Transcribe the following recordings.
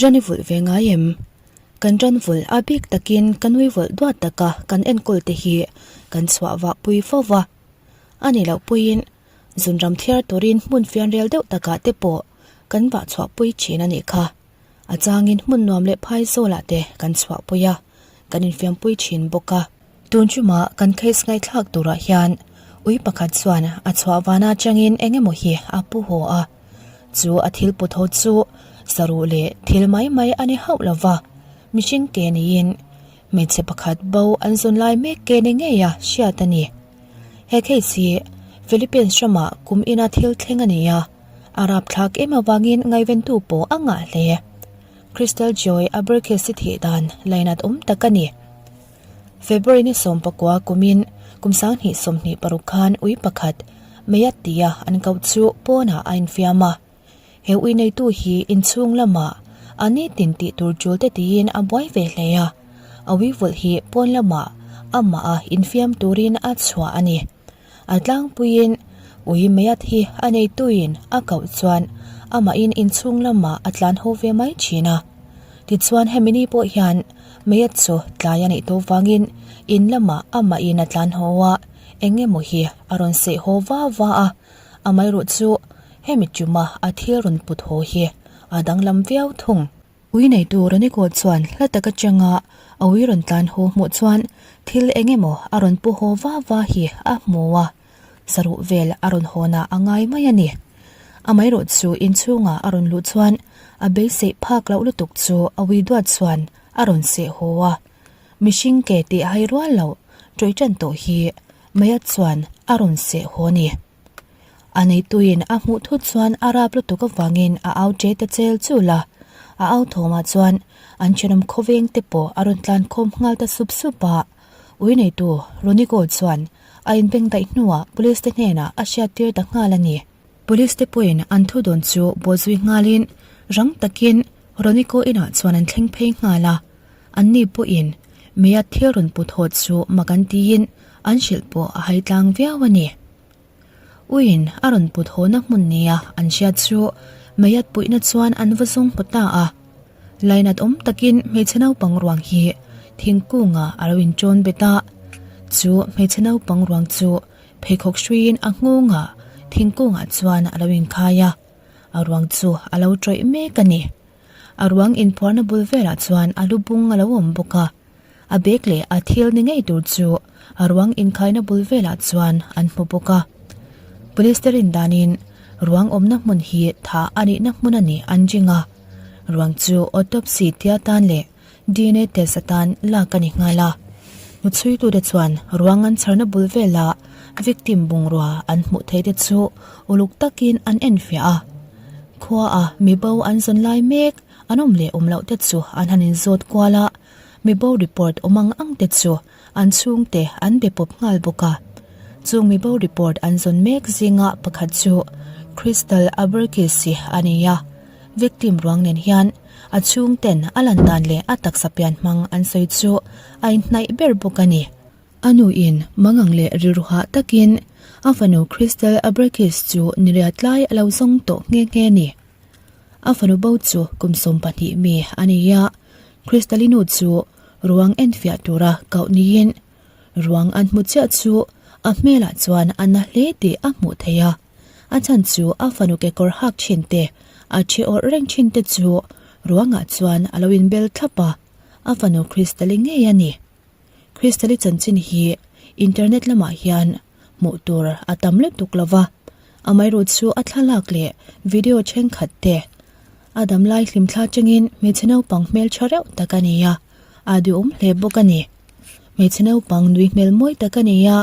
Ran i vulh ve ngai em? Kan ran vulh a bik takin ka nui vulh duat taka kan enkawl te hi kan chhuah vah pui fo va. A ni loh puiin zunram thiar turin hmun fianrial deuh takah te pawh kan vah chhuah pui thin a nih kha. A changin hmun nuam leh phai zawlah te kan chhuah pui a, kan infiam pui thin bawk a. Tun chuma kan case ngaihthlak turah hian ui pakhat chuan a chhuah vana changin eng emaw hi a pu haw a, chu a thil put haw chu saruh leh thil mai mai a ni hauh lo va, mihring ke niin hmeichhe pakhat bo an zawn lai mek ke ni ngei a hriat a ni. He case hi Philippines ramah kum ina thil thleng a ni a, a rapthlak em avangin ngaihventu pawh a ngah hle. Crystal Joy Aberkesi thih dan lainat awm tak a ni. February ni 19 kumin kum 2026 khan ui pakhat Meyat tia an koh chu pawnah a infiam a. He ui neitu hi inchhung lamah a nitin tih tur tul te tiin a buai ve hle a. A ui vulh hi pawn lamah amah a infiam turin a chhuah a ni. A tlangpuiin ui Meyat hi a neituin a koh chuan amahin inchhung lamah a tlan ho ve mai thin a. Tichuan hemi ni pawh hian Meyat chu tlai a neih tawh vangin in lamah amahin a tlan haw a, eng emaw hi a rawn seh haw va va a, amaherawh chu hemi tuma a thil rawn put haw hi a danglam viau thung. Ui neitu Roniko chuan hla tak atanga a ui rawn tlan haw hmuh chuan thil eng emaw a rawn pu haw va va hi a hmu a, saruh vel a rawn hawnah a ngai mai a ni. Amaherawh chu inchhungah a rawn luh chuan a beiseih phak loh lutuk chu a ui duat chuan a rawn seh haw a. Mihring ke tih hai rual loh ṭawih ṭan tawh hi Maya chuan a rawn seh haw a ni. A neituin a hmuh thut chuan a rap lutuk avangin a au ṭe ta chel chul a. A au thawmah chuan an ṭhenawm khawveng te pawh a rawn tlan khawm nghal ta sup sup a. Ui neitu Ronnie Gold chuan a inbeng daih hnuah police te hnenah a hriattir ta nghal a ni. Police te pawhin an thu dawn chu bawhzui nghalin rang takin Ronnie-ko inah chuan an thleng phei nghal a. Anni pawhin Mia thil rawn put haw chu mak an tiin an hrilh pawh a hai tlang viau a ni. Uiin a rawn put hawna hmun nia an hriat chu Meiat puihna chuan an va zawng hmu ta a. Lainat awm takin hmeichhe naupang ruang hi thingkungah a lo inṭawn bet a. Chu hmeichhe naupang ruang chu pheikhawk hruiin a nghawngah thingkungah chuan a lo inkhai a, a ruang chu a lo ṭawih mek a ni. A ruang inphuarna bul velah chuan a lu bung a lo awm bawk a, a bag leh a thil ni ngei tur chu a ruang inkhaina bul velah chuan an hmu bawk a. Police te rin danin ruang awmna hmun hi thah a nihna hmun a nih an ring a, ruang chu autopsy tia tan leh DNA test atan lak a ni nghal a. Hmuchhuitute chuan ruang an chharna bul vela victim bungrua an hmuh theih te chu uluk takin an enfiah a. Khua a mibo an zawn lai mek an awm leh awm loh te chu an han inzawt kual a, mibo report awm ang ang te chu an chhungte an be pawp nghal bawk a. Chung mibo report an zawn mek zinga pakhat chu Crystal Aberkisi a ni a, victim ruang nen hian A chhungten a lan dan leh a taksa pian hmang an sawi chu a inhnaih ber bawk a ni. A nuin mangang leh rilru hah takin a fanu Crystal Abrakis chu niriat lai a lo zawng tawh nghe nghe a ni. A fanu bo chu kum 12 mi a ni a, Crystal-i nu chu ruang enfiah tura koh niin ruang an hmu chiah chu a hmelah chuan a na hle tih a hmuh theih a. A chhan chu a fanu kekawr hak thin te, a thi awrh reng thin te chu ruangah chuan a lo inbel thlap a, a fanu Crystal-i ngei a ni. Crystal-i chanchin hi internet lamah hian hmuh tur a tam lutuk lo va, amaherawh chu a thlalak leh video thenkhat te a damlai hlimthla changin hmeichhe naupang hmeltha reuh tak a ni a, a duhawm hle bawk a ni. Hmeichhe naupang nui hmel mawi tak a ni a,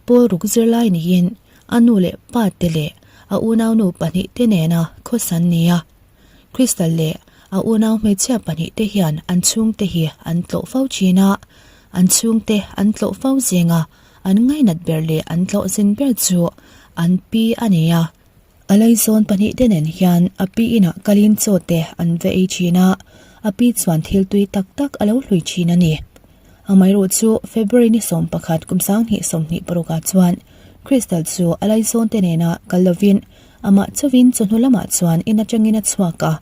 pawl ruk zirlai niin A nu leh pa te leh a unaunu pahnihte nena khawsan nia Crystal leh a unau hmeichhia pahnihte hian an chhungte hi an tlawh fo thin a, an chhungte an tlawh fo zinga an ngainat ber leh an tlawh zin ber chu an pi a ni a. A laizawn pahnihte nen hian a pi inah kalin chaw te an va ei thin a, a pi chuan thil tui tak tak a lo hlui thin a ni. Amaherawh chu February ni 11 kum 2026 ah chuan Crystal chu a laizawn te nena kal lovin amah chauhin chawhnu lamah chuan in atangin a chhuak a.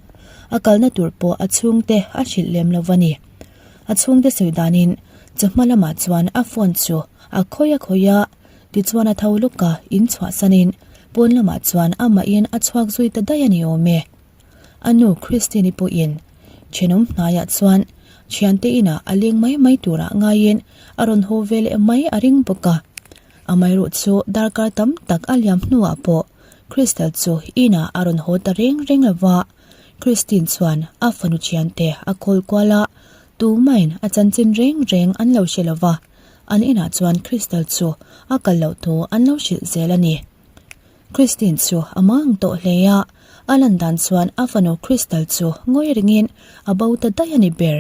A kalna tur pawh a chhungte a hrilh lem lo va ni. A chhungte sawi danin chawhma lamah chuan a phone chu a khawi a khawi a, tichuan a tho lawk a, in chhuahsanin pawn lamah chuan amahin a chhuak zui ta daih a ni awm e. A nu Christine-i pawhin thenawm hnaiah chuan thiante inah a leng mai mai turah ngaiin a rawn haw ve leh mai a ring bawk a. Amaherawh chu darkar tam tak a liam hnuah pawh Crystal chu inah a rawn haw ta reng reng lo va. Christine chuan a fanu thiante a call kual a, tumahin a chanchin reng reng an lo hre lo va, an inah chuan Crystal chu a kal loh thu an lo hrilh zel a ni. Christine chu a mang tawh hle a, a lan dan chuan a fanu Crystal chu ngawi ringin a bo ta daih a ni ber.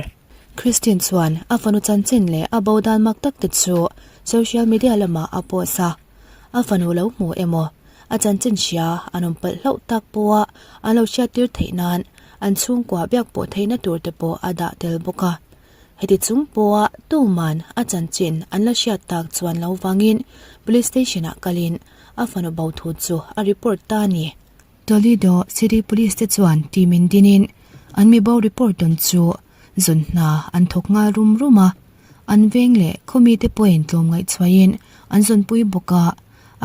Christine chuan a fanu chanchin leh a bo dan mak tak te chu social media lamah a post a, a fanu lo hmu emaw a chanchin hria an awm palh hlauh tak pawha an lo hriattir theih nan an chhungkua biak pawh theihna tur te pawh a dah tel bawk a. Heti chung pawha tuman a chanchin an la hriat tak chuan lo vangin police station ah kalin a fanu bo thu chu a report ta a ni. Toledo City Police te chuan team in dinin an mi bo report dawn chu zawn hna an thawk nghal rum rum a, an veng leh khawmi te pawhin tlawmngaih chhuahin an zawnpui bawk a,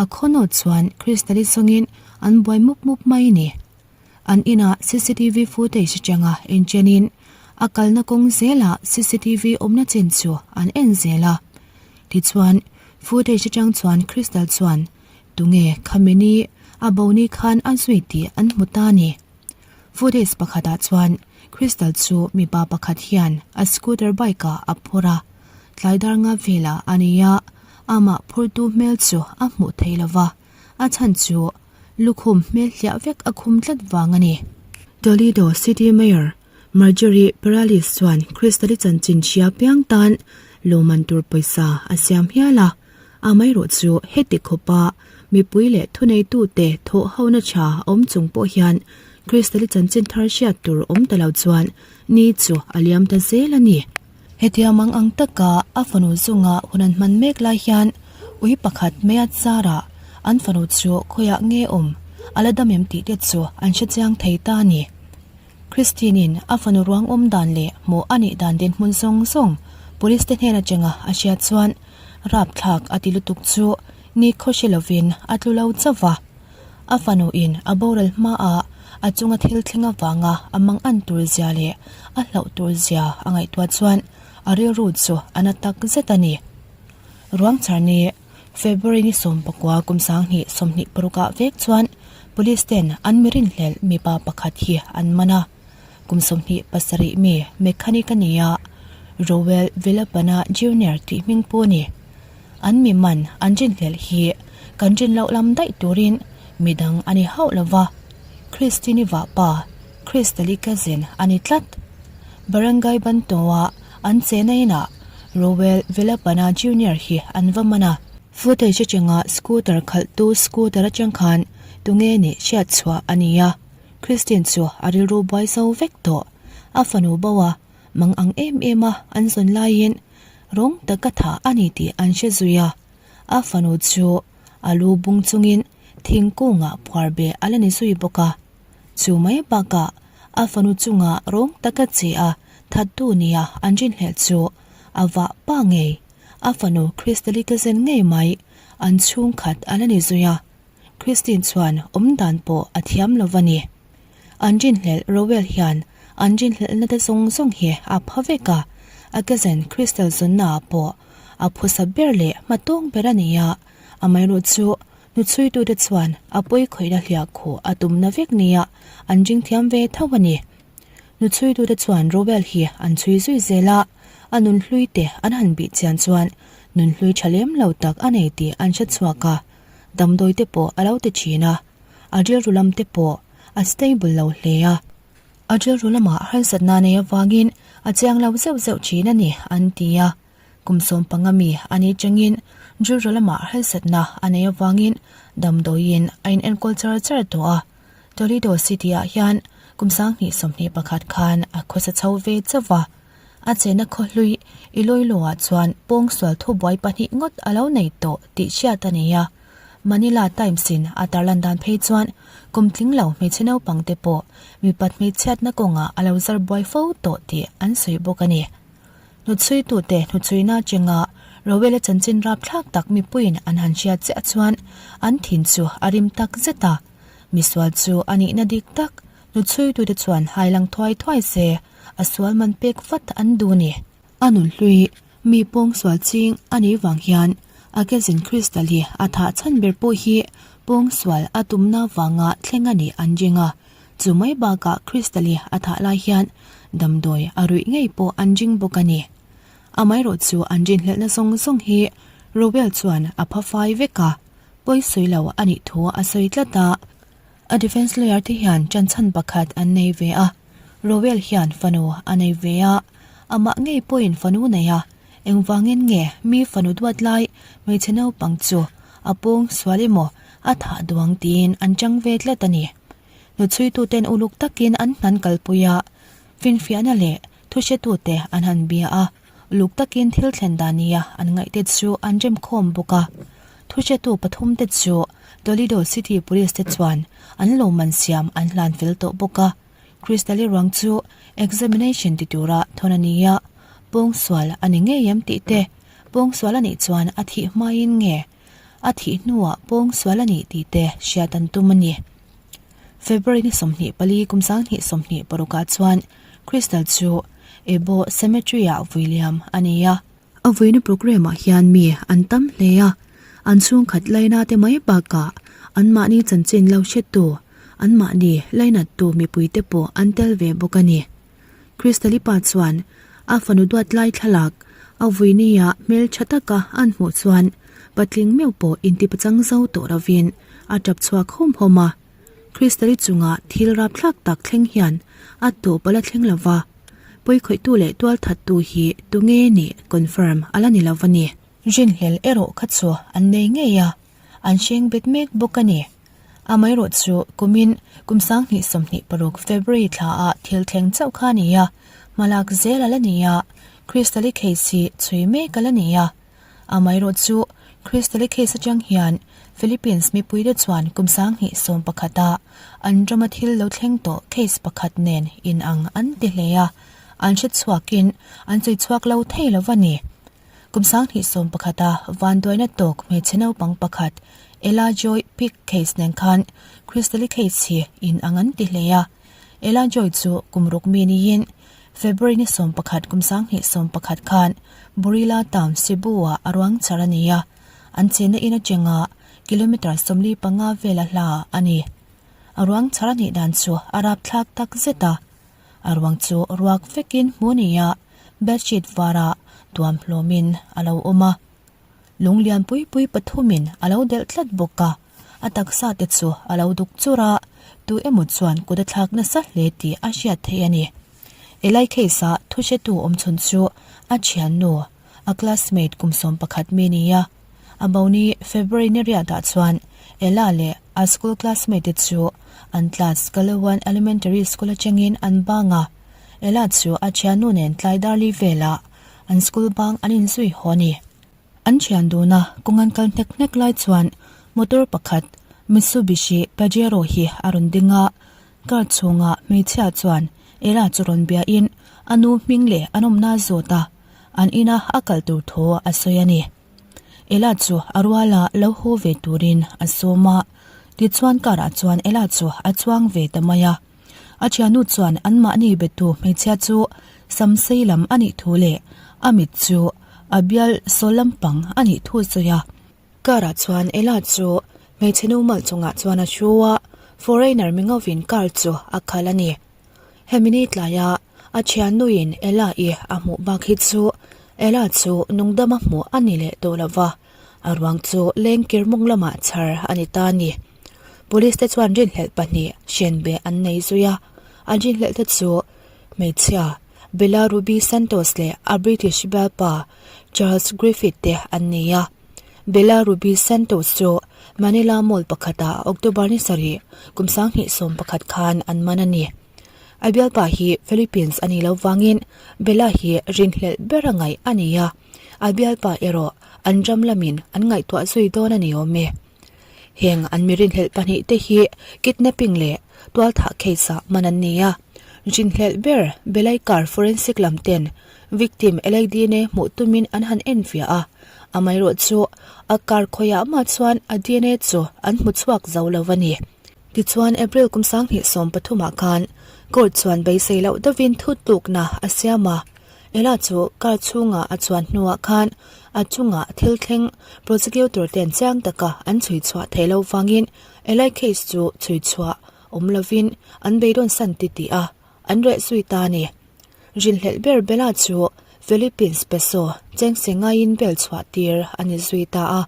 a khawnawt chuan Crystal-i zawngin an buai mup mup mai a ni. An inah cctv footage atanga enchenin a kalna kawng zelah cctv awmna chin chu an en zel a. Tichuan, footage atang chuan Crystal chuan tunge Khamini a bo ni khan a zui tih an hmu ta a ni. Footage pakhatah chuan Crystal chu mipa pakhat hian a scooter bike ah a phur a, tlai dar nga velah a ni a, amah phurtu hmel chu a hmuh thei lova, a chhan chu Lukhum hmel hliah vek a khum tlat vang a ni. Toledo City Mayor Marjorie Perales chuan Crystal-i chanchin hria piang tan lawmman tur pawisa a siam hial a, amaherawh chu heti khawpa mipui leh thuneitute thawh hona tha awm chung pawh hian Crystal-i chanchin thar hriat tur awm ta lo chuan ni chu a liam ta zel a ni. Hetia mang ang taka a fanu zunga hun an hman mek lai hian ui pakhat mai a zarah an fanu chu khawiah nge awm a la dam em tih te chu an hre chiang thei ta a ni. Christine-in a fanu ruang awm dan leh hmuh a nih dan dinhmun zawng zawng police te hnen atanga a hriat chuan rapthlak a ti lutuk chu ni khaw hre lovin a tlu lo chauh va. A fanu in a boral hma a a chunga thil thleng avanga a mang an tur zia leh a hlauh tur zia a ngaihtuah chuan a rilru chu a na tak zet a ni. Ruang chhar ni February ni 19 kum 2026 ah vek chuan police ten an mi rinhlelh mipa pakhat hi an man a, kum 27 mi mechanic a ni a, Rowell Villapana Junior tih hming pu a ni. An mi man an rinhlelh hi kan rin loh lam daih turin midang a ni hauh lo va, Christine-i vahpa Crystal-i cousin a ni tlat. Barangay Banto-a an chena inah Rowell Villapana Junior hi an va man a. Footage atanga scooter khalhtu scooter atang khan tunge nih hriat chhuah a ni a, Christine chu a rilru buai zo vek tawh. A fanu bo a mang ang em em a an zawn laiin Rawng taka thah a ni tih an hre zui a, a fanu chu a lu bung chungin thingkungah phuar beh a la ni zui bawk a. Chu mai bakah a fanu chunga rawng taka che a thattu nia an rinhlelh chu a vah pa ngei, a fanu Christaly cousin ngei mai an chhungkhat a la ni zui a. Christine chuan awmdan pawh a thiam lo va ni. An rinhlelh Rowell hian an rinhlelhna te zawng zawng hi a pha vek a, a cousin Crystal zawnna ah pawh a phusa ber leh hmatawng ber a ni a, amaherawh chu hnuchhuitute chuan a pawi khawihna hliah khuh a tumna vek nia an ring thiam ve tho a ni. Hnuchhuitute chuan Rowell hi an chhui zui zel a, a nunhlui te an han bih chian chuan nunhlui tha lem lo tak a nei tih an hre chhuak a, damdawi te pawh a lo ti thin a. A rilru lam te pawh a stable lo hle a. A rilru lamah harsatna nei avangin a chiang lo zeuh zeuh thin a ni, an ti a. Kum 15 mi a nih changin rilru lamah harsatna a nei avangin damdawiin a inenkawl char char tawh a. Toledo City-ah hian kum 2021 khan a khawsa chho ve chauh a. A chena khawhlui Iloilo-ah chuan pawngsual thubuai pahnih ngawt a lo nei tawh tih hriat a ni a. Manila Times-in a tarlan dan phei chuan kum tling lo hmeichhe naupang te pawh mipat hmeichhiatna kawngah a lo zar buai fo tawh tih an sawi bawk a ni. Hnuchhuitute hnuchhuina chenga Rowell-a chanchin rapthlak tak mipuiin an han hriat chiah chuan an thin chu a rim tak zet a. Misual chu a nihna dik tak hnuchhuitute chuan hailang thuai thuai se a sual man pek vat an duh a ni. A nunhlui mi pawngsual ching a nih vang hian a cousin Crystal hi a thah chhan ber pawh hi pawngsual a tumna vanga thleng a nih an ring a. Chu mai bakah Crystal hi a thah lai hian damdawi a ruih ngei pawh an ring bawk a ni. Amaherawh chu an rinhlelhna zawng zawng hi Rowell chuan a pha fai vek a, pawi sawi lo a nih thu a sawi tlat a. A defence lawyer te hian ṭanchhan pakhat an nei ve a, Rowell hian fanu a nei ve a, amah ngei pawhin fanu nei a, engvangin nge mi fanu duat lai hmeichhe naupang chu a pawng sual emaw a thah duang tiin an chang ve tlat a ni. Hnuchhuituten uluk takin an hnan kalpui a, finfiahna leh thuhretute an han bia a, uluk takin thil thlen dan nia an ngaihte chu an remkhawm bawk a. Thuhretu pathumte chu Toledo City Police te chuan an lawmman siam an hlan fel tawh bawk a. Crystal-i ruang chu examination ti tura thawn a ni a, pawngsual a ni ngei em tih te, pawngsual a nih chuan a thih hmain nge a thih hnuah pawngsual a nih tih te hriat an tum a ni. February ni 24 kum 2026 ah chuan Crystal chu Ebo Cemetery-ah vui liam a ni a. A vuina programme ah hian mi an tam hle a, an chhungkhat laina te mai bakah anmahni chanchin lo hretu, anmahni lainattu mipuite pawh an tel ve bawk a ni. Crystal-i pa chuan a fanu duat lai thlalak a vuinia hmeltha taka an hmuh chuan patling meuh pawh intipachang zo tawh lovin a tap chhuak hawm hawm a. Crystal-i chunga thil rapthlak tak thleng hian a tawp a la thleng lo va, pawikhawihtu leh tualthattu hi tunge nih confirm a la ni lo va ni. Rinhlel erawh kha chu an nei ngei a, an hreng bet mek bawk a ni. Amaherawh chu kumin kum 2026 February thla ah thil thleng chauh kha a ni a, hmalak zel a la ni a, Crystal-i case hi chhui mek a la ni a. Amaherawh chu Crystal-i case atang hian Philippines mipuite chuan kum 2011 ah an rama thil lo thleng tawh case pakhat nen inang an ti hle a, an hrechhuakin an sawi chhuak lo thei lo va ni. Kum 2011 a vanduaina tawk hmeichhe naupang pakhat Ella Joy Pick case nen khan Crystal-i case hi inang an ti hle a. Ella Joy chu kum ruk mi niin February ni 11 kum 2011 khan Borilla town Cebu-ah a ruang char a ni a, an chenna in atanga kilometre 45 vela hla a ni. A ruang char a nih dan chu a rapthlak tak zet a. A ruang chu ruak vekin hmu a ni a, bedsheet varah tuam hlawmin a lo awm a. Lung lian pui pui pathumin a lo delh tlat bawk a, a taksa te chu a lo duk chur a, tu emaw chuan kut a thlak nasa hle tih a hriat theih a ni. Elai case-a thuhretu awmchhun chu a thiannu, a classmate kum 11 mi a ni a. A boni February ni riatah chuan Ella leh a school classmate te chu an class Kalawan Elementary School atangin an bang a. Ella chu a thiannu nen tlai darli velah an school bang an inzui haw a ni. An thian duna kawng an kal hnek hnek lai chuan motor pakhat Mitsubishi Pajero hi a rawn ding a, car chhunga hmeichhia chuan Ella chu rawn biain a nu hming leh an awmna a zawt a, an ina a kal tur thu a sawi a ni. Ella chu a ruala lo haw ve turin a sawm a, tichuan car ah chuan Ella chu a chuang ve ta mai a. A thiannu chuan anmahni betu hmeichhia chu samsei lam a nih thu leh a mit chu a bial sawl lampang a nih thu a sawi a. Car ah chuan Ella chu hmeichhe nu mal chungah chuan a hru a, foreigner mi ngovin car chu a khalh a ni. Hemi ni tlaia a thiannuin Ella i a hmuh bak hi chu Ella chu nungdama hmuh a ni leh tawh lo va, a ruang chu lengkir mawng lamah chhar a ni ta a ni. Police te chuan rinhlelh pahnih hrenbeh an nei zui a, an rinhlelh te chu hmeichhia Bella Ruby Santos leh a British bialpa Charles Griffith te an ni a. Bella Ruby Santos chu Manila Mall pakhatah October ni sarih kum 2011 khan an man a ni. A bialpa hi Philippines a nih loh vangin Bella hi rinhlelh ber a ngaih a ni a, a bialpa erawh an ram lamin an ngaihtuah zui dawn a ni awm e. Heng an mi rinhlelh pahnihte hi kidnapping leh tualthah case ah man an ni a. Rinhlelh ber Belaikar forensic lam ten victim Elai DNA hmuh tumin an han enfiah a, amaherawh chu a car khawiah mah chuan a DNA chu an hmu chhuak zo lo a ni. Tichuan April kum 2013 ah khan court chuan beisei loh deuhin thutlukna a siam a. Ella chu car chhunga a chuan hnuah khan a chunga thil thleng prosecutor ten chiang taka an chhui chhuah theih loh vangin Ella case chu chhui chhuah awm lovin an beidawn san ti tih a an reh zui ta a ni. Rinhlelh ber Bella chu Philippines peso chengse ngaiin bel chhuah tir a ni zui ta a.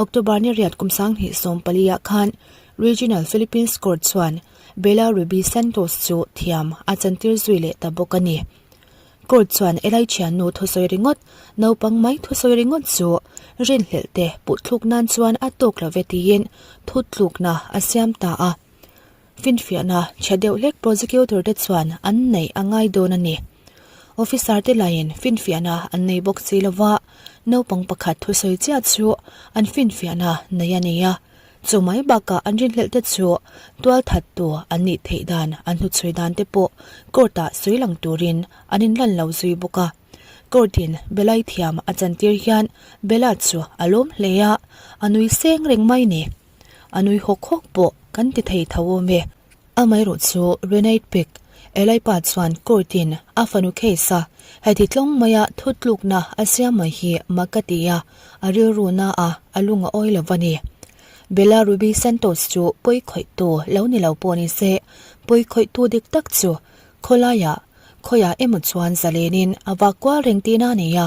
October ni riat kum 2014 ah khan Regional Philippines Court chuan Bella Ruby Santos chu thiam a chantir zui leh ta bawk a ni. Court chuan Eli thiannu thusawi ringawt, naupang mai thusawi ringawt chu rinhlelh te puhthluk nan chuan a tawk lo ve tiin thutlukna a siam ta a. Finfiahna tha deuh hlek prosecutor te chuan an neih a ngai dawn a ni. Officer te laiin finfiahna an nei bawk si lova, naupang pakhat thusawi chiah chu an finfiahna nei a ni a. Chu mai bakah an rinhlelh te chu tualthattu an nih theih dan an hnuchhui dan te pawh court ah sawi lang turin an inlan lo zui bawk a. Court in Belai thiam a chantir hian Bella chu a lawm hle a, a nui seng reng mai ni. A nui hawk hawk pawh kan ti thei tho awm e. Amaherawh chu Renate Pick, Eli pa chuan court in a fanu case a heti tlawng maia thutlukna a siam mai hi mak ka ti a, a rilru na a, a lung a awi lo va ni. Bella Ruby Santos chu pawi khawihtu lo ni lo pawh ni se, pawi khawihtu dik tak chu khawlaiah khawiah emaw chuan zalenin a vak kual reng tihna a nei a,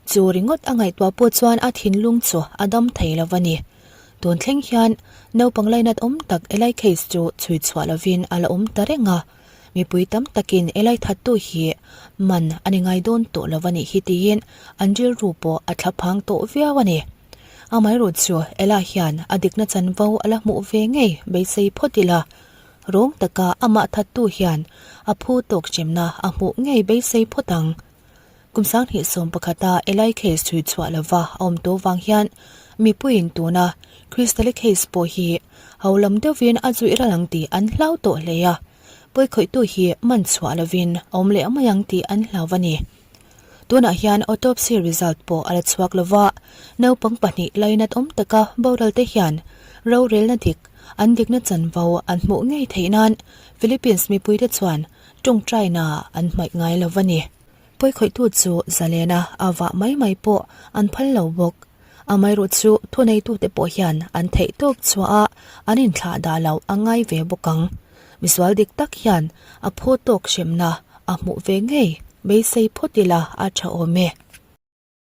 chu ringawt a ngaihtuah pawh chuan a thinlung chu a dam thei lo va ni. Tun thleng hian naupang lainat awm tak Eli case chu chhui chhuah lovin a la awm ta reng a, mipui tam takin Eli thattu hi man a ni ngai dawn tawh lo a nih hi tiin an rilru pawh a thla phang tawh viau a ni. Amaherawh chu Ella hian a dikna chanvo a la hmuh ve ngei beisei phawt ila, rawng taka amah thattu hian a phu tawk hremna a hmuh ngei beisei phawt ang. Kum 2011 a Eli case chhui chhuah lova a awm tawh vang hian mipuiin tuna Crystal-i case pawh hi ho lam deuhin a zuih ral ang tih an hlau tawh hle a, pawikhawihtu hi man chhuah lovin a awm leh mai ang tih an hlau a ni. Tunah hian autopsy result pawh a la chhuak lova, naupang pahnih lainat awm taka boral te hian rorelna dik, an dikna chanvo an hmuh ngei theih nan Philippines mipuite chuan tawngtaina an hmaih ngai lo va ni. Pawikhawihtu chu zalena a vah mai mai pawh an phal lo bawk. Amaherawh chu thuneitute pawh hian an theih tawk chhuah a an inthlah dah loh a ngai ve bawk ang. Misual dik tak hian a phu tawk hremna a hmuh ve ngei beisei phawt ila a tha awm e.